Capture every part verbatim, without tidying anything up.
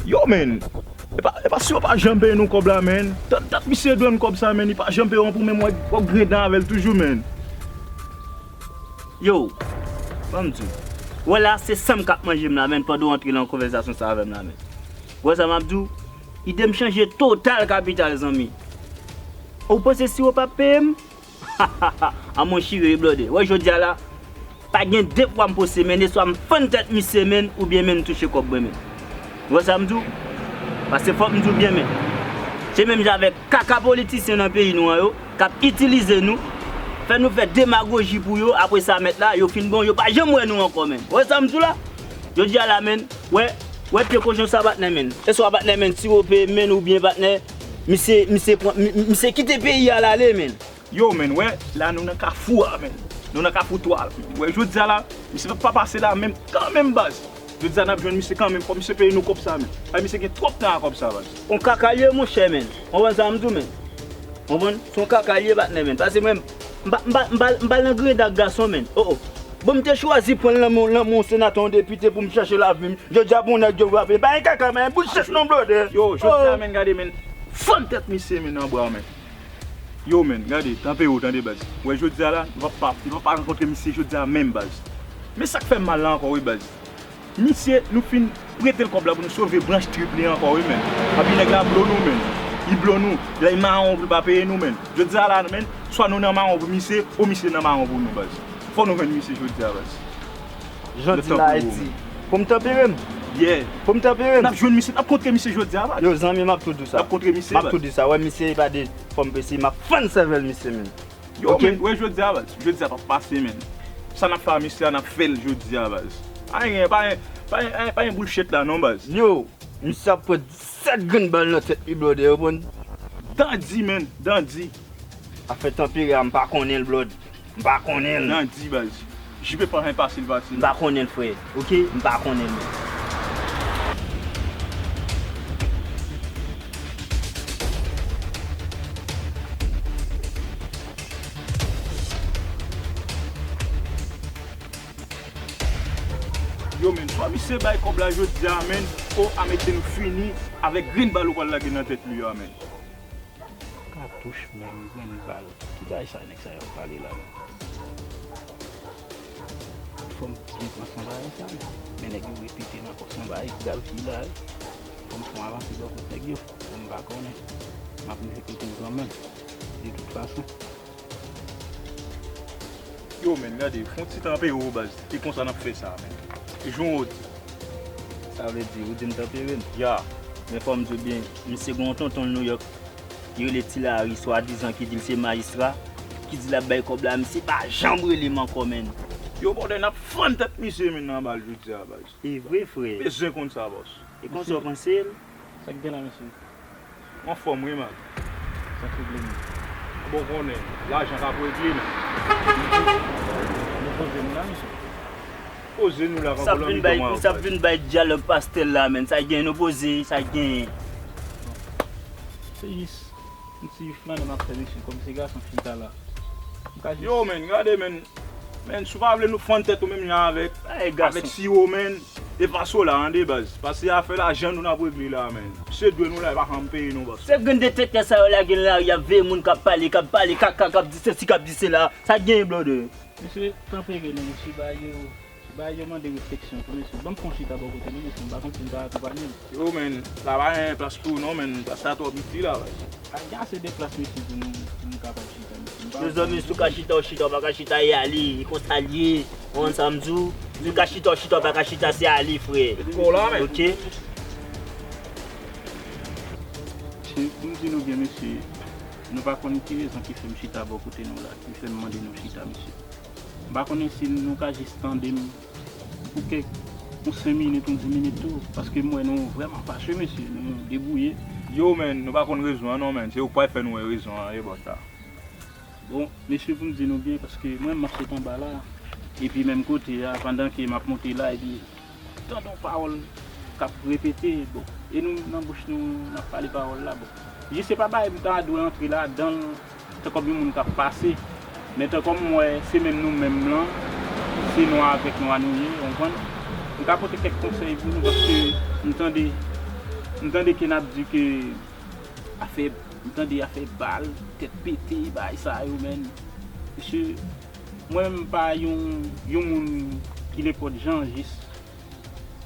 Yo, men, epa, epa si yo pa janm peye nou kòb la, men. Tèt, tèt misye dwe n kòb sa, men, li pa janm peye w pou menm w ap, w ap griyen dan avè l toujou, men. Yo, ban m di w. Wè la, se san m k ap manje m la, men, pandan w antre nan konvèsasyon sa avè m la, men. Wè sa m ap di w? Ide m chanje total kapital, zanmi. Ou panse si w p ap peye m? A mon chire wi blòdè. Wè jodi a la, pa gen de fwa m poste men, e swa m fann tèt misye men, oubyen men m touche kòb mwen men. Wè sa m di w? Paske fòk m di w byen men. Se menm jan avèk kaka politisyen nan peyi nou an yo, k ap itilize nou, fè nou fè demagoji pou yo, apre sa mèt la, yo fin bon, yo pa janm wè nou ankò men. Wè sa m di w la? Jodi a la men, wè, wè pye kochon sa patnè men. E swa patnè men siwope men oubyen patnè, misye, misye pran, mi- mi- misye kite peyi a l ale men. Yo, men, wè, la nou nan kafou a, men. Nou nan kafou twa, men. Wè, jodi a la, misye p ap pa pase la, men, kanmenm, baz. Jodi a, n ap jwenn misye kanmenm, fò misye peye nou kòb sa, men. Ay, misye gen twòp tan a kòb sa, baz. On kaka l ye, monchè, men. Konprann sa m di w, men. Konprann? Se on kaka l ye, patnè, men. Pase mwen, m pa, m pa, m pa, m pa nan griyen dan ak gason, men. O, o. Bon, m te chwazi pran lanmou, lanmou senatè, yon depite pou m chache lavi m. Jodi a, bon, nèg yo frape. Pa gen kaka, men. Bout chèch non, blòdè. Yo, jodi a, men, gade, men. Fann tèt misye, men, nan bra, men. Yo, men, gade, tanperi w tande, baz. Wè, jodi a la, nou p ap pa, nou p ap pa rankontre misye jodi a menm, baz. Men sa k fè m mal la ankò, wi, baz. Misye, nou fin prete l kòb la pou nou sove branch trip li ankò, wi, men. Epi nèg la blo nou, men. Li blo nou. Lè l mawon pou l pa peye nou, men. Jodi a la, men, swa nou nan mawon pou misye, ou misye nan mawon pou nou, baz. Fò nou jwenn misye jodi a, baz. Jan di la, Ayiti. Pou m tanpere m? Yeah. Pou m tanpere m? N ap jwenn misye, n ap kontre misye jodi a, baz. Yo, zanmi, m ap tou di w sa. N ap kontre misye, baz. M ap tou di w sa. Wè, misye, e pa de fò m pesi, m ap fann sèvèl misye, men. Yo, men, wè, jodi a, baz. Jodi a p ap pase, men. Sa n ap fè a misye a, n ap fè l jodi a, baz. Pa gen, pa gen, pa gen, pa gen bullshit la, non, baz. Yo, misye ap pran disèt grenn bal nan tèt li, blòdè, yo konn. Dandi, men, dandi. Afè tanpere a, m pa konnen l, blòd. M pa konnen l. Nan di, baz. Jipe pa jan fasil, fasil. M pa konnen l, frè. Oke? M pa konnen l, men. Yo, men, swa misye bay kòb la jodi a, men, o, a mesye nou fini avèk grenn bal ou pral lage nan tèt li a, men. Katouch menm, grenn bal. Ki bagay sa nèg sa yo ap pale la menm? Fò m byen pran san bagay sa menm. Men nèg yo repete m ankò san bagay ki pral vini la wi. Fò m fè yon avanse bò kot nèg yo. Bon, m pa konnen. M ap rive kote m kanmenm. De tout fason. Yo, men, gade, fè yon ti tanpere w, baz. E konsa n ap fè sa, men. E jan w di. Sa vle di, ou di m tanpere m? Ya. Men fò m di w byen, misye gen yon tonton l Nouyòk, li rele Ti Lari, swadizan ki di l se majistra, ki di l ap bay kòb la, misye pa janm rele m ankò, men. Yo, brother, n ap fann tèt misye, men, nan bal jodi a, baz. E vre, frè. Bezwen konn sa, bòs. E konsa w panse l? Sa k gen la, mesye? Anfòm wi, man. Sa k regle menm? Bon, konnen, lajan k ap regle menm. Nou poze nou la, mesye. Poze nou la, sa vin bay, sa vin bay dyalòg pastè la, menm. Sa gen nou poze, sa gen. Se jis yon ti flannen m ap fè, mesye, kòm se gason chita la. M ka jis. Yo, men, gade, men. Men, si w pa vle nou fann tèt ou menm jan avèk, avèk siwo, men, e pa so la, tande, baz. Paske afè lajan nou n ap regle la, men. Se dwe nou la, e pa janm peye nou, baz. Se grenn detektè sa yo lage nan lari, y ap veye moun k ap pale, k ap pale kaka, k ap di sesi, k ap di sela. Sa k genyen, brother? Mesye, tanpere non, mesye, ba yo, ba yo mande refleksyon tou, mesye. Ban m fè yon chita bò kote nou, mesye, m pa konn si m ka akonpanye l. Yo, men, la pa gen plas pou ou non, men, plas la twò piti la, baz. A, gen ase de plas, mesye, pou nou, pou nou kapab chita, mesye. Mezanmi, si w ka chita, w chita, w pa ka chita, e ale, e konsa l ye. Ou konn sa m di w? Si w ka chita, w chita, w pa ka chita, se ale, frè. Oke? Mesye, pou m di nou byen, mesye, nou pa konn ki rezon ki fè m chita bò kote nou la, ki fè m mande nou chita, mesye. M pa konnen si nou ka jis tande m pou kèk, yon senk minit, yon dis minit tou, paske m wè nou vrèman fache, mesye, nou debouye. Yo, men, nou pa konn rezon an non, men, se ou k pral fè nou wè rezon an, e bòs la. Bon, mesye, pou m di nou byen, paske mwen, m ap sot anba la, epi menm kote a, pandan ke m ap monte la, epi tande yon pawòl k ap repete, bon, e nou, nan bouch nou, n ap pale pawòl la, bon. Jis se pa bagay m ta dwe antre ladan l, tankou yon moun k ap pase. Men tankou m wè se menm nou menm lan, se nwa avèk nwa nou ye, w konprann? M ka pote kèk konsèy pou nou paske m tande M tande ke n ap di ke afè, m tande afè bal, tèt pete, bagay sa yo, menn. Mesye, mwen m pa yon, yon moun ki nenpòt jan, jis.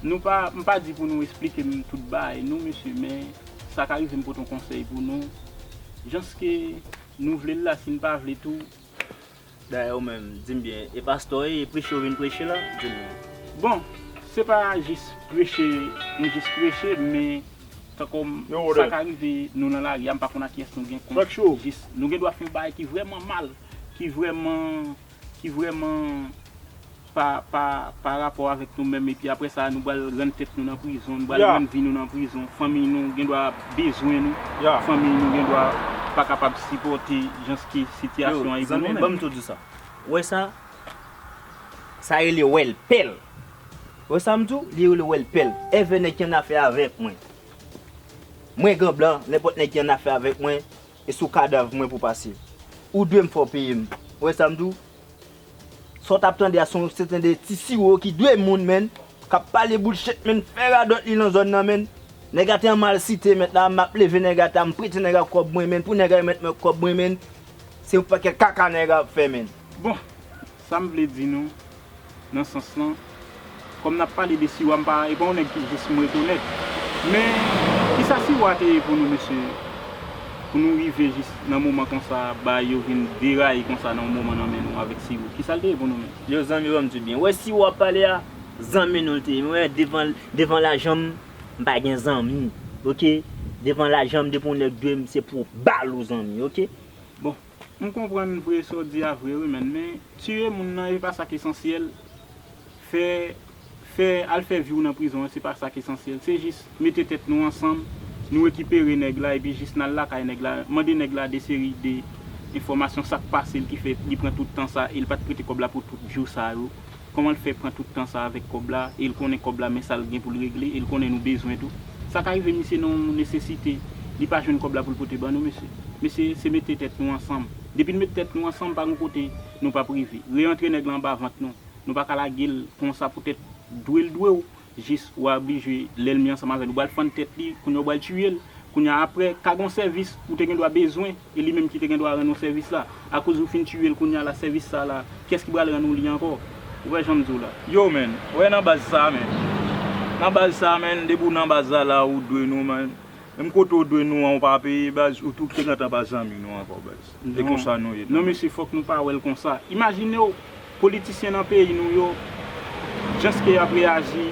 Nou pa, m pa di pou nou esplike m tout bagay, non, mesye, men sa ka rive m pote yon konsèy pou nou. Jan ke nou vle l la, si n pa vle tou, Dayè, ou menm, di m byen, e pastè w ye, e preche w vin preche la? Di m non. Bon, se pa jis preche, m jis preche, men tankou m, sa ka rive nou nan lari a, m pa konn ak kiyès nou gen kont. Jis, nou gen dwa fè yon bagay ki vrèman mal, ki vrèman, ki vrèman pa, pa, pa rapò avèk nou menm, epi apre sa, nou pral rann tèt nou nan prizon, nou pral rann vi nou nan prizon, fanmi nou gen dwa bezwen nou, fanmi nou gen dwa pa kapab sipòte jan ke sitiyasyon an ye pou nou menm. Ban m tou di w sa. Ou wè sa? Sa rele wèl pèl. Ou wè sa m di w? Li rele wèl pèl. Èvè nèg ki annafè avèk mwen. Mwen, Gran Blan, nenpòt nèg ki annafè avèk mwen, e sou kadav mwen pou pase. Ou dwe m fè w peye m. Ou wè sa m di w? Sa w t ap tande a, se yon, se te de ti siwo ki dwe moun, menn, k ap pale bullshit, menn, fè radòt li nan zòn nan, menn. Nèg a te an malsite, mèt la, m ap leve nèg a ta, m prete nèg a kòb mwen, menn, pou nèg a remèt mwen kòb mwen, menn. Se yon pakèt kaka nèg a ap fè, menn. Bon, sa m vle di nou, nan sans lan, kòm n ap pale de siwo a, m pa, e pa yon nèg ki jis m rekonèt. Men, kisa siwo a te ye pou nou, mesye? Pou nou rive jis nan moman konsa, bagay yo vin deraye konsa nan yon moman nan men nou avèk siwo. Kisa l te ye pou nou menm? Yo, zanmi, ban m di w byen. Ou wè siwo w ap pale a, zanmi nou l te ye. Men wè, devan, devan lajan m, m pa gen zanmi. Oke? Devan lajan m, depi yon nèg dwe m, se pou bal ou zanmi. Oke? Bon, m konprann vre sa w di a vre wi, menn, men tiye moun nan, e pa sa k esansyèl. Fè, fè, al fè vi w nan prizon an, se pa sa k esansyèl. Se jis mete tèt nou ansanm, nou rekipere nèg la, epi jis n al lakay nèg la, mande nèg la de seri de enfòmasyon, sa k pase l ki fè li pran tout tan sa, e l pa t prete kòb la pou tout jou sa yo. Kòman l fè pran tout tan sa avèk kòb la, e l konnen kòb la, men sa l gen pou l regle, e l konnen nou bezwen tou. Sa ka rive misye nan yon nesesite, li pa jwenn kòb la pou l pote ban nou, mesye. Mesye, se mete tèt nou ansanm. Depi n met tèt nou ansanm, pa gen kote nou p ap rive. Reyantre nèg la anba vant nou. Nou pa ka lage l konsa poutèt dwe l dwe w. Jis w a oblije lènmi ansanm avè l. Ou pral fann tèt li, kounye a w pral tiye l. Kounye a apre, ka gen yon sèvis ou te gen dwa bezwen, e li menm ki te gen dwa rann ou sèvis la. Akoz ou fin tiye l kounye a la, sèvis sa la, kiyès ki pral rann ou li ankò? Ou wè jan m di w la. Yo, menn, ou wè nan baz sa, menn. Nan baz sa, menn, depi w nan baz la, la, ou dwe nou, menn. Menm kote w dwe nou an, ou pa peye, baz, ou tou te gentan pa zanmi nou ankò, baz. E konsa nou ye. Non, mesye, fòk nou pa wè l konsa. Imajine w, politisyen nan peyi nou yo, jan ke y ap reyaji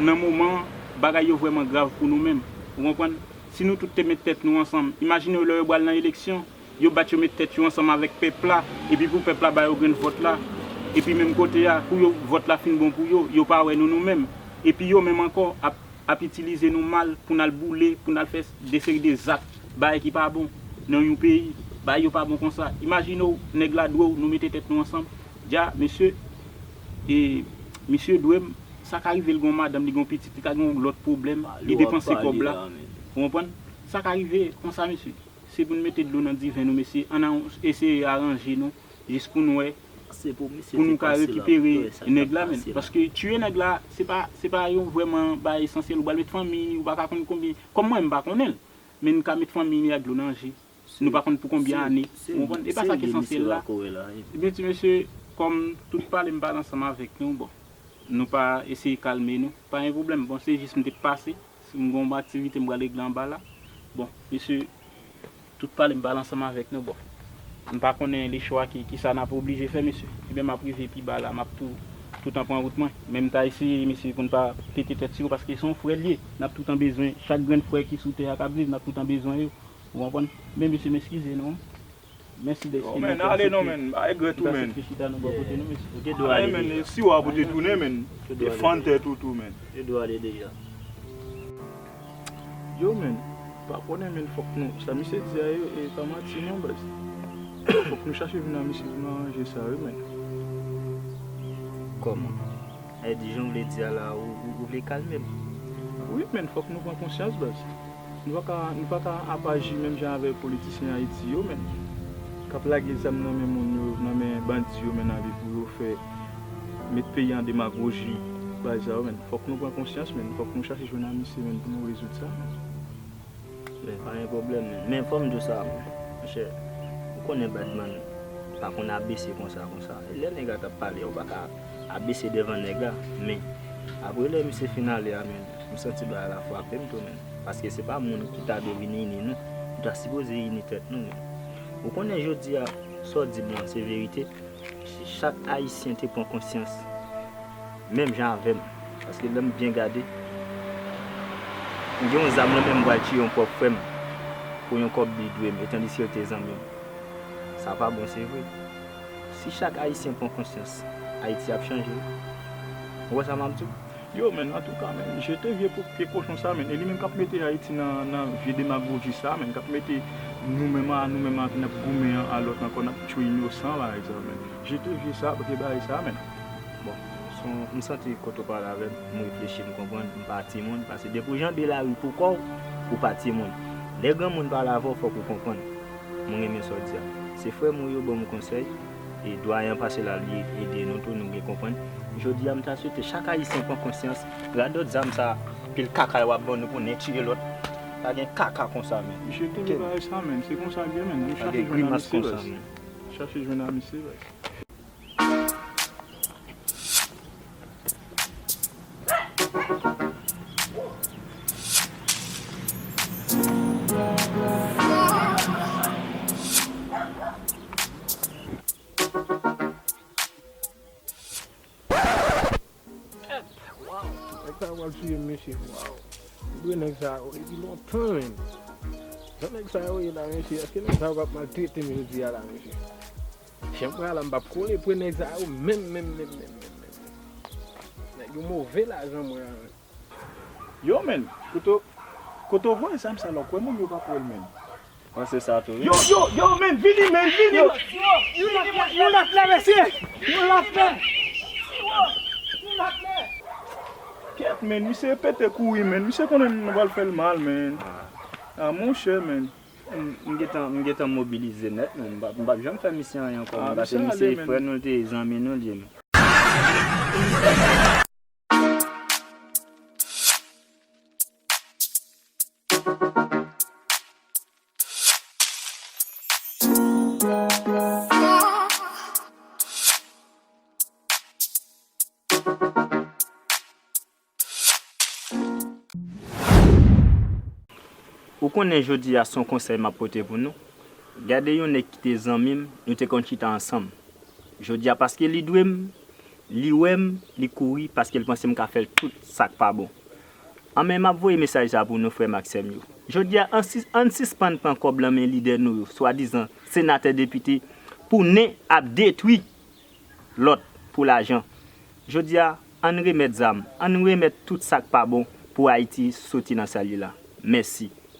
nan moman bagay yo vrèman grav pou nou menm. Ou konprann? Si nou tout te met tèt nou ansanm, imajine w lè yo pral nan eleksyon, yo bat yo met tèt yo ansanm avèk pèp la, epi pou pèp la ba yo grenn vòt la, epi menm kote a, kou yo vòt la fin bon pou yo, yo pa wè nou nou menm. Epi yo menm ankò ap ap itilize nou mal pou n al boule, pou n al fè de seri de zak, bagay ki pa bon nan yon peyi, bagay yo pa bon konsa. Imajine w, nèg la dwe w, nou mete tèt nou ansanm. Dja, mesye, e, misye dwe m, sa ka rive l gen yon madanm, li gen yon pitit, li ka gen yon lòt pwoblèm, li depanse kòb la. Ou konprann? Sa ka rive konsa, mesye. Se pou n mete dlo nan diven nou, mesye. Ann eseye aranje nou, jis pou n wè, pou nou ka rekipere nèg la, menn. Paske tiye nèg la, se pa, se pa yon vrèman bagay esansyèl. Ou pral met fanmi, ou pa ka konn konbyen. Kòm mwen, m pa konnen l. Men n ka met fanmi ak dlo nan je. Nou pa konn pou konbyen ane. Ou konprann? E pa sa ki esansyèl la. Ebyen, ti mesye, kòm tout pale m pale ansanm avèk nou, bon, nou pa eseye kalme nou. Pa gen pwoblèm. Bon, se jis m te pase. Si m gen yon aktivite m pral regle anba la. Bon, mesye, tout pale m pale ansanm avèk nou, bon. M pa konnen lechwa ki, kisa n ap oblije fè, mesye. Ebyen, m ap rive pi ba la, m ap tou, toutan pran wout mwen. Men m ta eseye, mesye, pou n pa pete tèt sou yo, paske se yon frè l ye. N ap toutan bezwen, chak grenn frè ki sou tè a k ap viv, n ap toutan bezwen yo. Ou konprann? Men, mesye, m eskize nou. Mèsi dèske nou aksepte. Yo, menn, ale non, menn. Pa regrèt ou, menn. Aksepte chita nan bò kote nou, mesye. Ou gen dwa ale deja. Ale, menn, e siwo a pou detounen, menn. Defann tèt ou tou, menn. Ou gen dwa ale deja. Yo, menn, pa konnen, menn, fòk nou, sa misye di a yo, e pa manti non, baz. Fòk nou chache vin a misye pou nou aranje sa, wi, menn. Kòman? Sa vle di, jan w vle di a la, ou, ou, ou vle kalme l? Wi, menn, fòk nou pran konsyans, baz. Nou pa ka, nou pa ka ap aji menm jan avèk politisyen Ayiti yo, menn. K ap lage zam nan men moun yo, nan men bandi yo, menn, epi pou yo fè, met peyi an demagoji, bagay sa yo, menn. Fòk nou pran konsyans, menn. Fòk nou chache jwenn a misye, menn, pou nou rezoud sa, menn. Men pa gen pwoblèm, men, men fò m di w sa, monchè, ou konnen Badman pa konn abese konsa, konsa. E lè nèg la t ap pale a, ou pa ka abese devan nèg la, men apre lè misye fin ale a, men, m santi bagay la frape m tou, men. Paske se pa moun ki ta dwe vin ini nou, nou ta sipoze ini tèt nou, men. Ou konnen jodi a, sa w di m lan, se verite. Si chak Ayisyen te pran konsyans, menm jan avè m, paske lè m byen gade, m gen yon zam nan men m, m pral tiye yon pwòp frè m pou yon kòb li dwe m, e tandiske l te zanmi m. Sa pa bon, se vre. Si chak Ayisyen pran konsyans, Ayiti ap chanje. Ou wè sa m ap di w? Yo, men, antouka, men, jete vye po-, pye kochon sa, men. E li menm k ap mete Ayiti nan, nan vye demagoji sa, men, k ap mete nou menm a, nou menm a, n ap goumen an a lòt ankò, n ap tchwe inosan, bagay sa, men. Jete vye sa, vye bagay sa, men. Bon, son, m santi kote w pale avè m, m reflechi, m konprann, m pa timoun, paske depi w janbe lari pou kò w, ou pa timoun. Lè granmoun pale avè w, fòk ou konprann. Mwen renmen sa w di a. Se frè m ou yo ban m konsèy, e dwayen an pase la, li ede nou tou, nou byen konprann. Jodi a, m ta swete chak Ayisyen pran konsyans, radòt zam sa, pil kaka yo ap ban nou pou n tiye lòt. Pa gen kaka konsa, men. Misye te vle bagay sa, men. Se konsa l ye, men. Nou chache jwenn amisi, baz. Chache jwenn amisi, baz. Kèt, waw. Nèg sa yo pral tiye m, mesye, waw. M dwe nèg sa yo depi lontan, men. Jan nèg sa yo ye la, mesye, èske nèg sa yo p ap maltrete m jodi a la, mesye? Jan m pral la, m p ap kole pre nèg sa yo menm, menm, menm, menm, menm, menm. Nèg yo move lajan mwen an, men. Yo, men, kote w, kote w voye zam sa la, w kwè moun yo p ap wè l, men. Panse sa tou, wi. Yo, yo, yo, men, vini, men, vini. Yo, yo, yon lòt lè, mesye. Yon lòt lè. Yon lòt lè. Kèt, men, misye pete kouri, men. Misye konnen nou pral fè l mal, men. Ah, monchè, men. M, m gentan, m gentan mobilize nèt, men. M p ap, m p ap janm fè misye anyen ankò, men, paske misye frè nou l te ye, zanmi nou l ye, men. Ou konnen jodi a se yon konsèy m ap pote pou nou. Gade yon nèg ki te zanmi m, nou te konn chita ansanm. Jodi a, paske li dwe m, li wè m, li kouri, paske l panse m ka fè l tout sa k pa bon. Anben, m ap voye mesaj sa pou nou, frè m ak sè m yo. Jodi a, ann sis-, ann sispann pran kòb lan men lidè nou yo, swadizan senatè, depite, pou nen ap detwi lòt pou lajan. Jodi a, ann remèt zam, ann remèt tout sa k pa bon pou Ayiti soti nan sa l ye la. Mèsi.